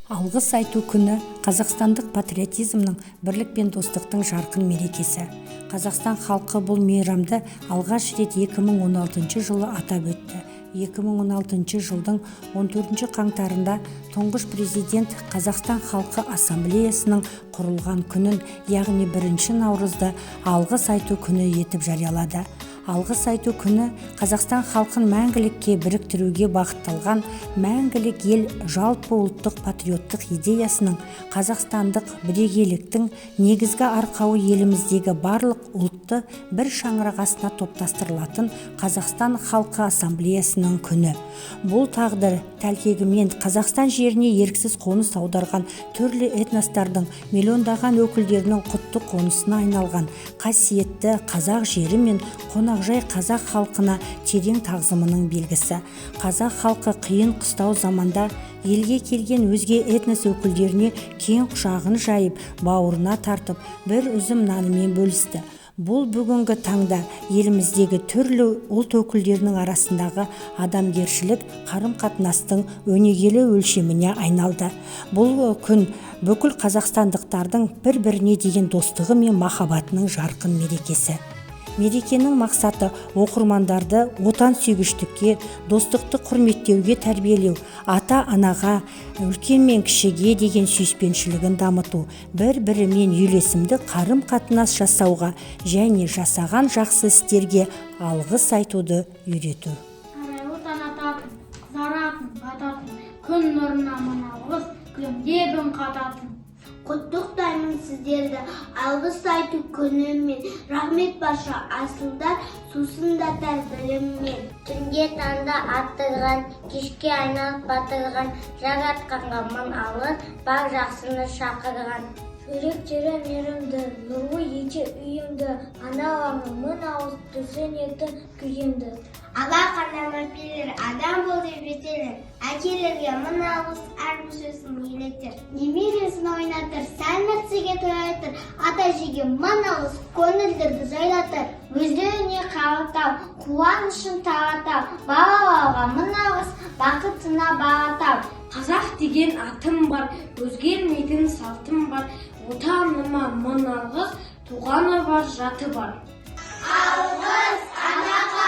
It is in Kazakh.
Алғыс айту күні – қазақстандық патриотизмнің, бірлік пен достықтың жарқын мерекесі. Қазақстан халқы бұл мейрамды алғаш рет 2016 жылы атап өтті. 2016 жылдың 14 қаңтарында Тұңғыш Президент Қазақстан халқы Ассамблеясының құрылған күнін, яғни 1 наурызды Алғыс айту күні етіп жариялады. Алғыс айту күні – Қазақстан халқын мәңгілікке біріктіруге бағытталған Мәңгілік ел жалпы ұлттық патриоттық идеясының, қазақстандық бірегейліктің негізгі арқауы, еліміздегі барлық ұлтты бір шаңырақ астына топтастырылатын Қазақстан халқы Ассамблеясының күні. Бұл тағдыр тәлкегімен Қазақстан жеріне еріксіз қоныс аударған түрлі этностардың миллиондаған өкілдерінің құтты қонысына айналған қасиетті қазақ жері мен қонақжай қазақ халқына терең тағзымының белгісі. Қазақ халқы қиын қыстау заманда елге келген өзге этнос өкілдеріне кең құшағын жайып, бауырына тартып, бір үзім нанымен бөлісті. Бұл бүгінгі таңда еліміздегі түрлі ұлт өкілдерінің арасындағы адамгершілік қарым-қатынастың өнегелі өлшеміне айналды. Бұл күн – бүкіл қазақстандықтардың бір-біріне деген достығы мен махаббатының жарқын мерекесі. Мерекенің мақсаты – оқырмандарды отансүйгіштікке, достықты құрметтеуге тәрбиелеу, ата анаға, үлкен мен кішіге деген сүйіспеншілігін дамыту, бір бірімен үйлесімді қарым қатынас жасауға және жасаған жақсы істерге алғыс айтуды үйрету. Арайлы таң ататын, қызаратын, бататын, күн нұрына мың алғыс, күлімдеп үн қататын. Құттықтаймын сіздерді Алғыс айту күнімен. Рахмет, барша асылдар, сусындатар біліммен. Түнде таңды аттырған, кешке айналып батырған, Жаратқанға мың алғыс, бар жақсыны шақырған. Жүректері мейірімді, нұрлы етер үйімді, аналарыма мың алғыс, түсінетін күйімді. Алақаннан өпелер, адам бол деп жетелер. Әкелерге мың алғыс, әр мүшесін елетер. Немересін ойнатыр, сән нәрсеге тоятыр. Ата әжеге мың алғыс, көңілдерді жайлатыр. Өздеріне қаратау, қуанышын таратау, балаларға мың алғыс, бақытына баратау. Қазақ деген атым бар, өзгермейтін салтым бар. Отаныма мың алғыс, туғаны бар, жаты бар. Алғыс анаға.